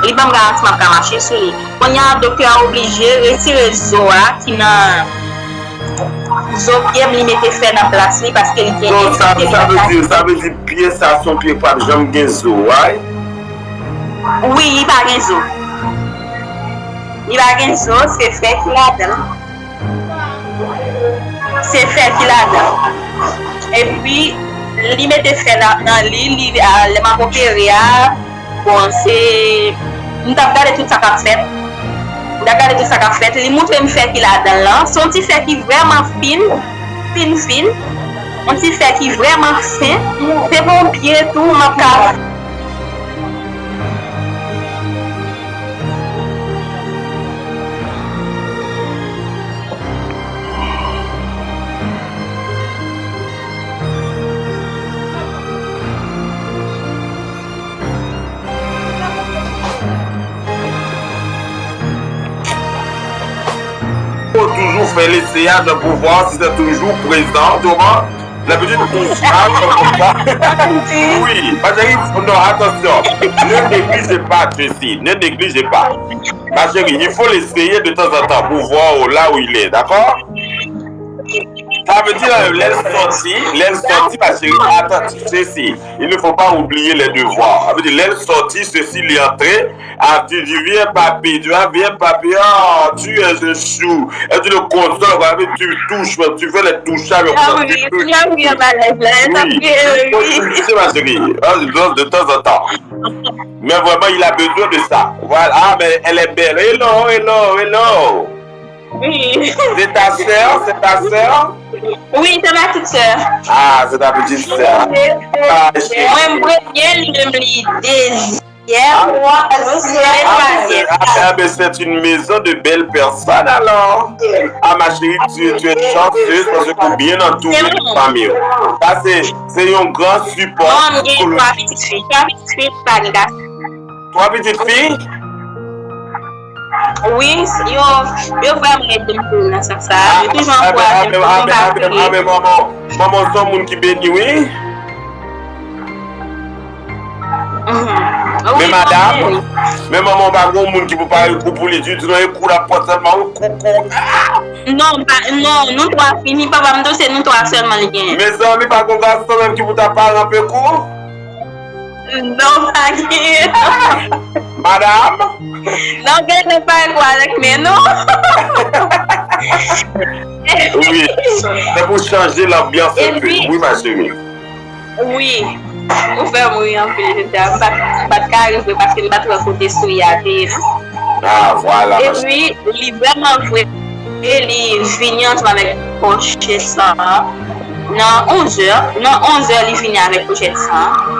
Li ban m garanti m ap ka mache sou li. Kounye a, doktè a oblije retire zo a ki nan zo pye m, li mete fè nan plas li paske li gen enfekte. Sa vle di, sa vle di pye sa se yon pye k p ap janm gen zo, right? Wi, li pa gen zo. Li pa gen zo, se fè ki ladan l. Se fè ki ladan l. Epi, li mete fè la, nan li, li, a, lè m ap opere a, bon, se, m t ap gade tout sa k ap fèt. M t ap gade tout sa k ap fèt. Li moutre m fè ki ladan l lan. Se yon ti fè ki vrèman fin, fin, fin. Yon ti fè ki vrèman senp. Se pa yon pye tou, m ap ka Faut toujours faire l'essayage de pouvoir si c'est toujours présent, tu comprends? D'habitude, on se parle comme ça. Oui, ma chérie, non, attention. Ne négligez pas ceci, ne négligez pas. Ma chérie, il faut l'essayer de temps en temps pour voir là où il est, d'accord? Sa vle di, lè l sòti, lè l sòti, ma chérie, attention, ceci, il ne faut pas oublier les devoirs. Sa vle di, lè l sòti, ceci, li antre, ah, tu dis, viens, papi, tu vois, viens, papi, ah, tu es un chou. Et tu le consoles, quoi, tu touches, tu fais les touchages, comme ça, tu peux. Oui, oui, oui, oui. Faut toucher, ma chérie, hein, de, de temps en temps. Mais vraiment, il a besoin de ça. Voilà, ah, mais elle est belle. Hello, hello, hello. Oui. C'est ta sœur, c'est ta sœur? Oui, c'est ma petite sœur. Ah, c'est ta petite sœur. Ah, chérie. Mwen premye, li menm li dezyèm, ah, mwen se twazyèm. Ah, ben, c'est une maison de belles personnes, alors. Ah, ma chérie, tu, tu es chanceuse parce que bien entourée de famille. Ça, c'est, c'est un grand support psychologique. Non, m gen twa pitit fi. Twa pitit fi, pa gen gason. Twa pitit fi? Wi, yo, yo vrèman ede m tou nan sans sa a. Yo toujou ankouraje m pou m pa kriye. Amen, manman, manman se yon moun ki beni, wi. Mhm. Men madanm, men manman pa gen yon moun ki pou pare kou pou li ditou, non, e kou l ap pran sèlman, wi, kou, kou. Non, pa, non, nou twa fini, papa m tou se nou twa sèlman li genyen. Mezanmi, pa gen gason menm ki pou ta pare anpe kou? Non, pa gen. Madam? Non, gen lè pa kou avèk men nou. Wi, se pou chanje lanbyans enpe. Wi, ma chérie. Wi, ou fè m ri anpil, jodi a. M pa t, m pa t ka ri vre paske m pa t wè kote sourit a te ye, non. Ah, voilà, ma chérie. Epi, li vrèman vre, li vini ansanm avèk pòchèt san an. Nan onz è, nan onz è, li vini avèk pòchèt san an.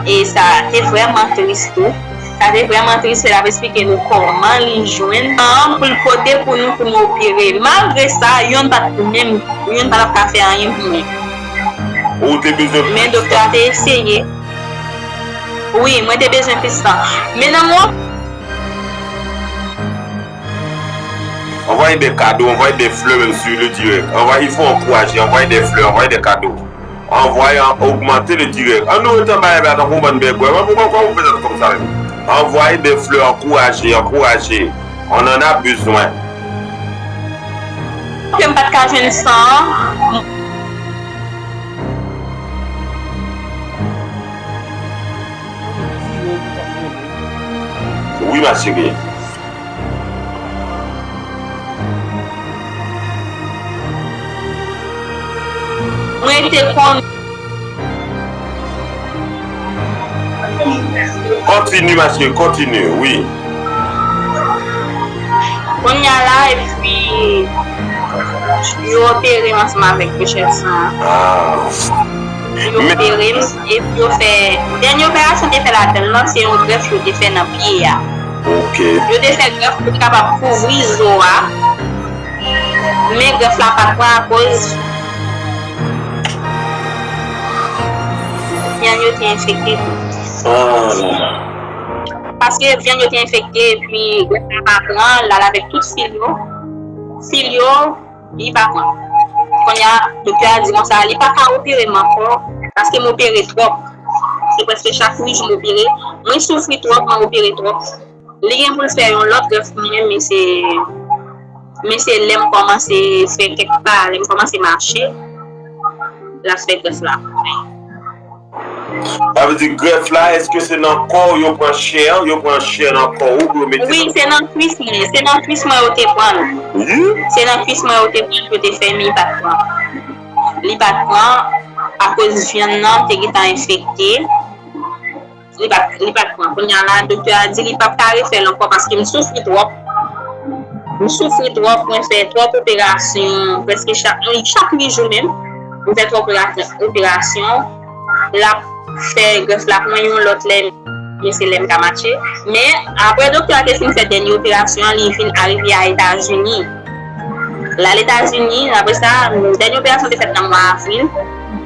E sa te vrèman tris tou. Sa te vrèman tris, lè l ap esplike nou kòman li jwenn tan pou l pote pou nou, pou nou opere. Malgre sa, yonn pa t menm, yonn pa t ap ka fè anyen pou mwen. Ou te bezwen plis tan? Men doktè a te eseye. Wi, mwen te bezwen plis tan. Men nan mwen. Anvoye de kado, anvoye de flè menm sou le dirèk. Anvoye, il faut encourager, anvoye de flè, anvoye de kado. Anvoye an, ogmante le dirèk. An nou ret anba la tankou yon bann bègwè. Mwen, poukwa, poukwa ou fè tèt kòmsa menm? Anvoye de flè, ankouraje, ankouraje. On en a besoin. Ke m pa t ka jwenn san an. Wi, ma chérie. Mwen te konn. Kontini, ma chérie, kontini, wi. Kounye a la, epi, Yo opere m ansanm avèk rechèf san an. Yo opere m, epi yo fè, dènye operasyon te fè ladan l lan, se yon grèf yo te fè nan pye a. Yo te fè grèf pou te kapab kouvri zo a, men grèf la pa t pran akoz vyann yo te enfekte tou. Paske vyann yo te enfekte, epi grèf la pa pran, l al avèk tout fil yo. Fil yo, li pa pran. Kounye a, doktè a di konsa, li pa ka opere m ankò, paske m opere twòp. Se prèske chak uit jou m opere. Mwen soufri twòp, mwen opere twòp. Li gen pou l fè yon lòt grèf pou mwen, men se, men se lè m kòmanse fè kèk pa, lè m kòmanse mache, l ap fè grèf la. Sa vle di grèf la, èske se nan kò w yo pran chè, yo pran chè nan kò w pou yo mete nan kò w? Wi, se nan kwis mwen, se nan kwis mwen yo te pran l. Se nan kwis mwen yo te pran l, yo te fè, men li pa t pran. Li pa t pran, akoz vyann nan te gentan enfekte. Li pa t, li pa t pran. Kounye a la, doktè a di li p ap ka refè l ankò paske m soufri twòp. M soufri twòp, mwen fè twòp operasyon, prèske chak, chak uit jou menm. M fè twòp operasyon, operasyon. L ap fè grèf la pou mwen yon lòt lè, men se lè m ka mache. Men, apre doktè a te fin fè dènye operasyon an, li vin arive a Etazini. L al Etazini, apre sa, dènye operasyon te fèt nan mwa avril.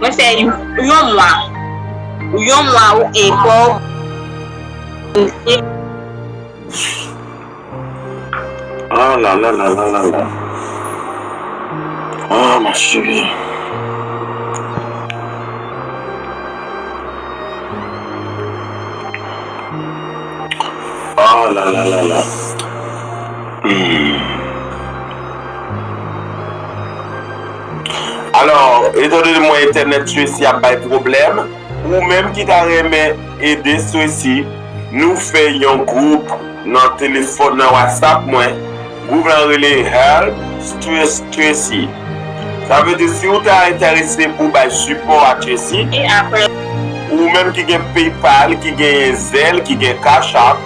Mwen fè yon mwa. Yon mwa ou e kò. Ah là là là là là là. Ah, ma chérie. Ah là là là là. Hmm. Alò, etandone mwen entènèt Tracy ap bay pwoblèm, ou menm ki ta renmen ede Tracy, nou fè yon gwoup nan telefòn, nan WhatsApp mwen. Gwoup lan rele Help Tracy. Sa vle di si w ta enterese pou bay sipò a Tracy, ou menm ki gen PayPal, ki gen Zelle, ki gen Cash App,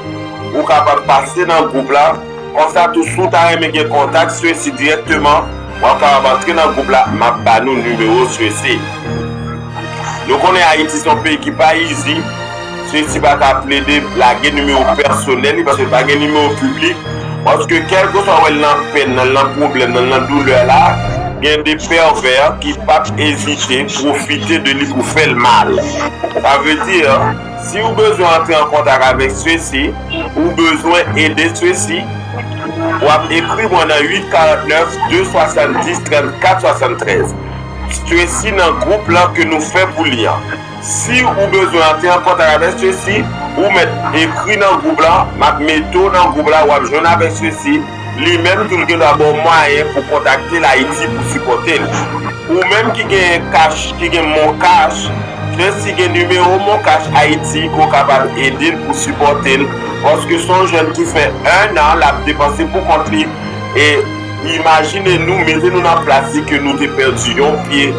ou kapab pase nan gwoup la. Konsa tou, si w ta renmen gen kontak Tracy dirèkteman, w ap kapab antre nan gwoup la, m ap ba nou nimewo Tracy. Nou konnen Ayiti se yon peyi ki pa izi. Tracy pa ka plede lage nimewo pèsonèl li paske li pa gen nimewo piblik. Paske kèlkeswa w wè l nan pèn nan, l nan pwoblèm nan, l nan doulè la, gen de pèvè ki p ap ezite pwofite de li pou fè l mal. Sa vle di, si w bezwen antre an kontak avèk Tracy, ou bezwen ede Tracy, w ap ekri mwen nan uit karant nèf, de swasanndis, trannkat swasanntrèz. Tracy nan gwoup lan ke nou fè pou li an. Si ou bezwen antre an kontak avèk Tracy, ou mèt ekri nan gwoup lan, m ap mete w nan gwoup la, w ap jwenn avèk Tracy. Li menm tou, l gen dwa ba w mwayen pou kontakte l Ayiti pou sipòte l. Ou menm ki gen Cash, ki gen MonCash, Tracy gen nimewo MonCash Ayiti ke w kapab ede l pou sipòte l, paske se yon jèn ki fè en an l ap depanse pou kont li, e imajine nou, mete nou nan plas li ke nou te pèdi yon pye,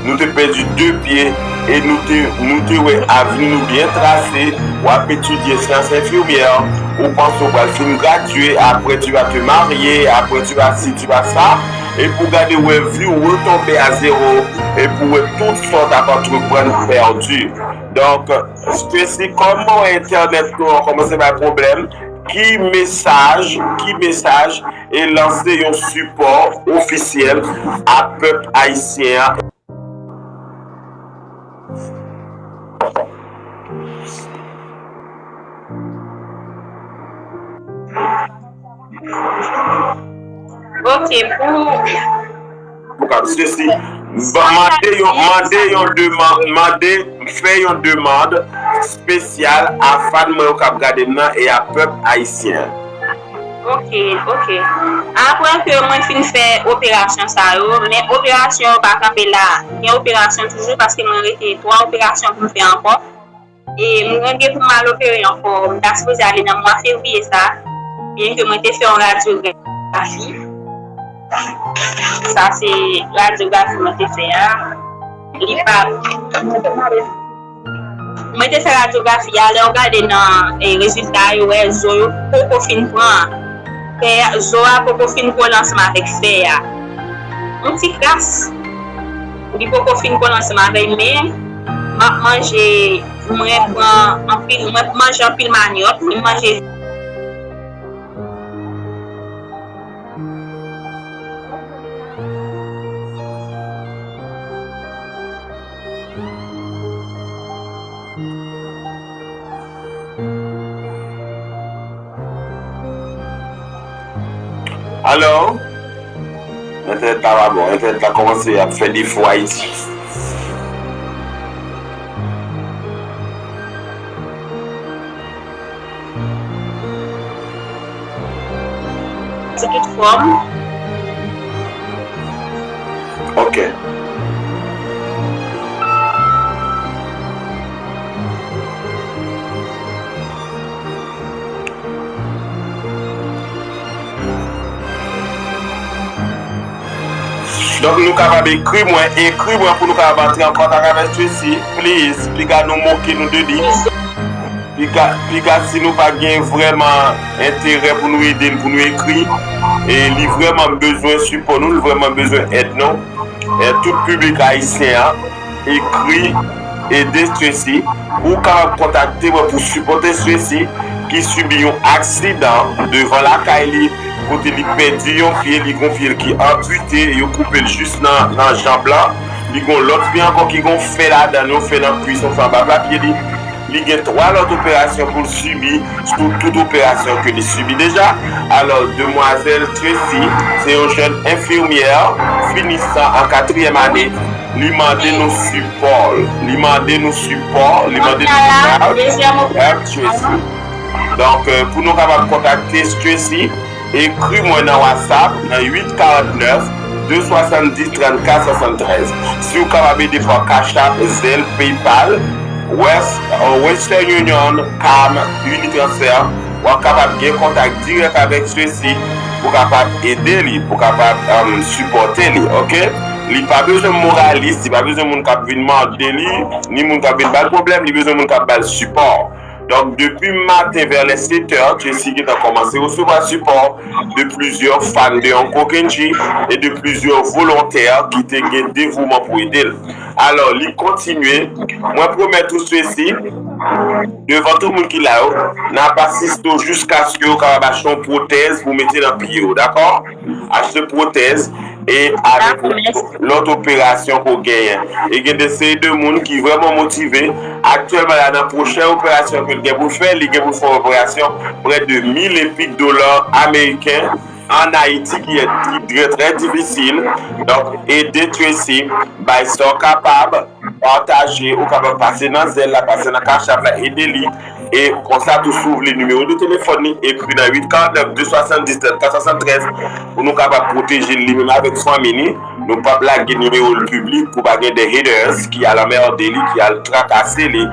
nou te pèdi de pye, e nou te, nou te wè avni nou byen trase, w ap etidye syans enfimyè, ou panse w pral fin gradye, après tu vas te marier, après tu vas ci, tu vas ça, epi w gade wè vi w retonbe a zewo, epi w wè tout sa w t ap antreprann pèdi. Donk, Tracy, kòm entènèt nou an kòmanse bay pwoblèm, ki mesaj, ki mesaj e lanse yon sipò ofisyèl a pèp ayisyen an. Ok, pou Pou kap sesi, ba- mande yon, mande yon demann, mande, fè yon demann espesyal a fan mwen yo k ap gade m nan e a pèp ayisyen an. Ok, ok. Apre ke mwen fin fè operasyon sa yo, men operasyon yo pa kanpe la. Gen operasyon toujou paske mwen rete twa operasyon pou m fè ankò. E mwen gen pou m al opere ankò. M ta sipoze ale nan mwa fevriye sa, byen ke mwen te fè yon radyografi. Sa se radyografi mwen te fè a. Li pa. Mwen te fè radyografi a, lè w gade nan, eh, rezilta yo, wè zo yo poko fin pran. Fè a, zo a poko fin kole ansanm avèk fè a. Yon ti kras. Li poko fin kole ansanm avè l, men m ap manje, mwen pran anpil, mwen manje anpil manyòk, mwen manje. Alo? Entènèt la pa bon. Entènèt la kòmanse ap fè defo Ayiti. Sou tout fòm. Ok. Donk, nou kapab ekri mwen, ekri mwen pou nou kapab antre an kontak avèk Tracy, please. Piga nou moke nou de li. Piga, piga si nou pa gen vrèman enterè pou nou ede l, pou nou ekri, e li vrèman bezwen sipò nou, li vrèman bezwen èd nou. E tout piblik ayisyen an, ekri, ede Tracy. Ou kapab kontakte mwen pou sipòte Tracy ki sibi yon aksidan devan lakay li, kote li pèdi yon pye, li gon pye ki anpite, yo koupe l jis nan, nan janb lan. Li gon lòt pye ankò ki gon fè ladan l, yon fè nan kwis, yon fè anba pla pye li. Li gen twa lòt operasyon pou l sibi sou tout operasyon ke li sibi deja. Alò, demwazèl Tracy se yon jèn enfimyè finisan an katriyèm ane. Li mande nou sipò l. Li mande nou sipò. Li mande nou help, help Tracy. Donk, euh, pou nou kapab kontakte Tracy, ekri mwen nan WhatsApp nan uit karant nèf, de swasanndis, trannkat swasanntrèz. Si w kapab ede pa Cash App, Zelle, PayPal, West, euh, Western Union, Calm, Unitransfer, w ap kapab gen kontak dirèk avèk Tracy pou kapab ede li, pou kapab, um, sipòte li, ok? Li pa bezwen moralis, li pa bezwen moun k ap vin mande li, ni moun k ap vin ba l pwoblèm, li bezwen moun k ap ba l sipò. Donk, depi maten vè lè sèt è, Tracy gentan kòmanse resevwa sipò de plizyè fan de Uncle Kendji e de plizyè volontè ki te gen devouman pou ede l. Alò, li kontinye. Mwen pwomèt ou, Tracy, devan tout moun ki la yo, n ap asiste w jiskaske yo kapab achte yon pwotèz pou mete nan pye w, dakò? Achte pwotèz e avèk lòt operasyon ke w genyen. E gen de seri de moun ki vrèman motive. Aktyèlman la, nan pwochen operasyon ke l gen pou l fè, li gen pou l fè yon operasyon prè de mil epi dola ameriken an Ayiti ki, ki trè, trè difisil. Donk, ede Tracy, bay sa w kapab, pataje, ou kapab pase nan Zelle la, pase nan Cash App la, ede li. E konsa tou, si w vle nimewo de telefòn li, ekri nan uit karant nèf, de swasanndis, trannkat swasanntrèz pou nou kapab pwoteje l li menm avèk fanmi li. Nou p ap lage nimewo l piblik pou pa gen de haters ki al anmède li, ki al trakase li.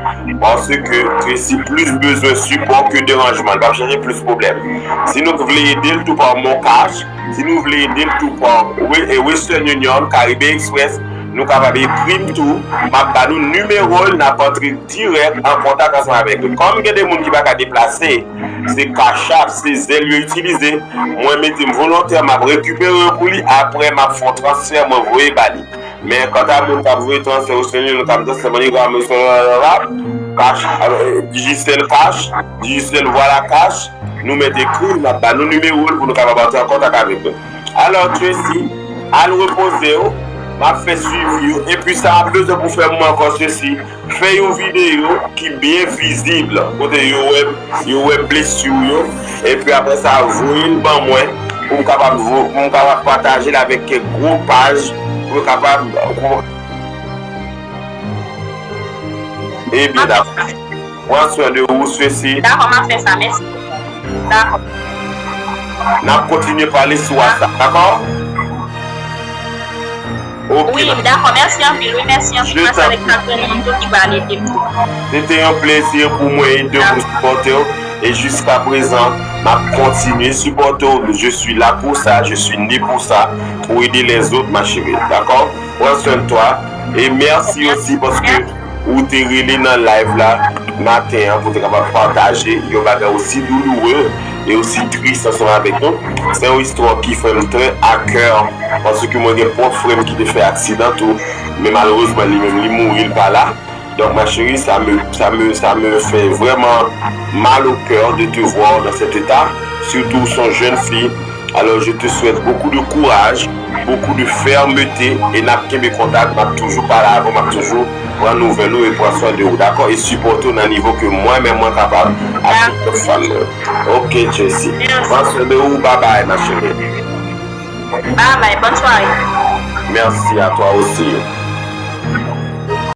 Paske Tracy plis bezwen sipò ke deranjman. Li p ap chèche plis pwoblèm. Si nou vle ede l tou pa MonCash, si nou vle ede l tou pa We-, e Western Union, Caribbean Express, nou kapab ekri m tou. M ap ba nou nimewo l, n ap antre dirèk an kontak ansanm avèk li. Kòm gen de moun ki pa ka deplase, se Cash App, se Zelle yo itilize. Mwen mete m volontè, m ap rekipere yo pou li. Apre, m ap fè yon transfè, mwen voye ba li. Men kanta moun k ap voye transfè, yo se moun k ap transfè MoneyGram, yo se rap, Cash, euh, Digicel Cash, Digicel Voila Cash, nou mete ekri, n ap ba nou nimewo l pou nou kapab antre an kontak avèk nou. Alò, Tracy, al repoze w, m ap fè swivi w, epi sa w ap bezwen pou fè mwen ankò, Tracy, fè yon videyo ki byen vizib, kote yo wè, yo wè blesi w yo, epi apre sa, voye l ban mwen, pou m kapab vo-, pou m kapab pataje l avèk kèk gwo paj, pou yo kapab, pou Ebyen, dakò. Pran swen de ou, Tracy. Dakò, m ap fè sa, mèsi. Dakò. N ap kontinye pale sou WhatsApp, dakò? Ok, wi, dakò, mèsi anpil, wi, mèsi anpil. Mèsi avèk sa grenn moun tou ki pral ede m tou. Se te yon plezi pou mwen ede w, sipòte w. E jiska prezan, m ap kontinye sipòte w. Je suis là pour ça, je suis né pour ça, pour aider les autres, ma chérie. Dakò? Pran swen de twa. E mèsi osi paske ou te rele nan live la maten an pou te kapab pataje yon bagay osi douloure e osi tris ansanm avèk nou. Se yon istwa ki fè m trè a kè, paske mwen gen pwòp frè m ki te fè aksidan tou, men malerezman li menm li mouri, li pa la. Donc ma chérie, ça me, ça me, ça me fait vraiment mal au cœur de te voir dans cet état, surtout son jeune fille. Alors je te souhaite beaucoup de courage, beaucoup de fermeté, e n ap kenbe kontak, m ap toujou pale avè w, m ap toujou pran nouvèl ou e pran swen de ou, dakò? E sipòte w nan nivo ke mwen menm mwen kapab ak tout lòt fanm mwen. Ok, Jessie. Pran swen de ou, babay, ma chérie. Babay, bonne soirée. Merci à toi aussi.